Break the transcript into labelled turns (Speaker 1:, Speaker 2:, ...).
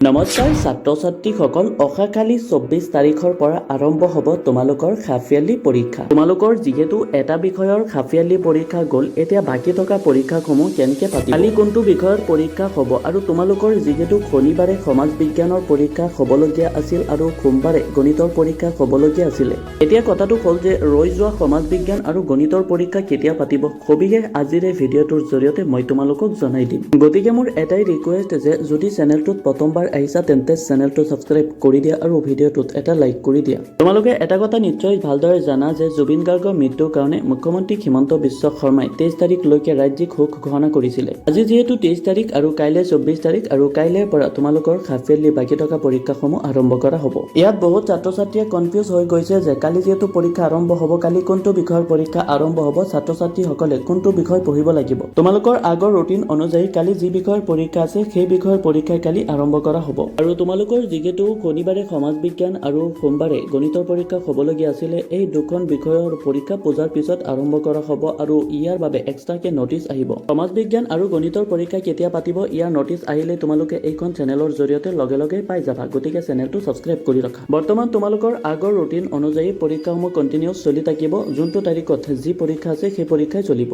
Speaker 1: নমস্কাৰ ছাত্ৰ ছাত্ৰীসকল, অহাকালি 24 তাৰিখৰ পৰা আৰম্ভ হ'ব তোমালোকৰ হাফ ইয়াৰলি পৰীক্ষা। তোমালোকৰ যিহেতু এটা বিষয়ৰ হাফ ইয়াৰলি পৰীক্ষা গ'ল, এতিয়া বাকী থকা পৰীক্ষাসমূহ কেনেকৈ পাতিব, কালি কোনটো বিষয়ৰ পৰীক্ষা হ'ব আৰু তোমালোকৰ যিহেতু শনিবাৰে সমাজ বিজ্ঞানৰ পৰীক্ষা হ'বলগীয়া আছিল আৰু সোমবাৰে গণিতৰ পৰীক্ষা হ'বলগীয়া আছিলে, এতিয়া কথাটো হ'ল যে ৰৈ যোৱা সমাজ বিজ্ঞান আৰু গণিতৰ পৰীক্ষা কেতিয়া পাতিব, সবিশেষ আজিৰ এই ভিডিঅ'টোৰ জৰিয়তে মই তোমালোকক জনাই দিম। গতিকে মোৰ এটাই ৰিকুৱেষ্ট যে যদি চেনেলটোত প্ৰথমবাৰ আহিছা, তেন্তে চেনেলটো ছাবস্ক্ৰাইব কৰি দিয়া আৰু ভিডিঅ'টোত এটা লাইক কৰি দিয়া। তোমালোকে এটা কথা নিশ্চয় ভালদৰে জানা যে জুবিন গাৰ্গৰ মৃত্যুৰ কাৰণে মুখ্যমন্ত্ৰী হিমন্ত বিশ্ব শৰ্মাই 23 তাৰিখলৈকে ৰাজ্যিক শোক ঘোষণা কৰিছিলে। আজি যিহেতু 23 তাৰিখ আৰু কাইলৈ 24 তাৰিখ আৰু কাইলৈৰ পৰা তোমালোকৰ হাফ ইয়াৰলি বাকী থকা পৰীক্ষাসমূহ আৰম্ভ কৰা হ'ব। ইয়াত বহুত ছাত্ৰ ছাত্ৰীয়ে কনফিউজ হৈ গৈছে যে কালি যিহেতু পৰীক্ষা আৰম্ভ হ'ব, কালি কোনটো বিষয়ৰ পৰীক্ষা আৰম্ভ হ'ব, ছাত্ৰ ছাত্ৰীসকলে কোনটো বিষয় পঢ়িব লাগিব। তোমালোকৰ আগৰ ৰুটিন অনুযায়ী কালি যি বিষয়ৰ পৰীক্ষা আছে, সেই বিষয়ৰ পৰীক্ষা কালি আৰম্ভ কৰা হ'ব। আৰু তোমালোকৰ যিহেতু শনিবাৰে সমাজ বিজ্ঞান আৰু সোমবাৰে গণিতৰ পৰীক্ষা হ'বলগীয়া আছিলে, এই দুখন বিষয়ৰ পৰীক্ষা পূজাৰ পিছত আৰম্ভ কৰা হ'ব আৰু ইয়াৰ বাবে এক্সট্ৰাকে নটিচ আহিব। সমাজ বিজ্ঞান আৰু গণিতৰ পৰীক্ষা কেতিয়া পাতিব, ইয়াৰ নটিচ আহিলে তোমালোকে এইখন চেনেলৰ জৰিয়তে লগে লগে পাই যাবা। গতিকে চেনেলটো ছাবস্ক্ৰাইব কৰি ৰাখা। বৰ্তমান তোমালোকৰ আগৰ ৰুটিন অনুযায়ী পৰীক্ষাসমূহ কণ্টিনিউছ চলি থাকিব। যোনটো তাৰিখত যি পৰীক্ষা আছে, সেই পৰীক্ষাই চলিব।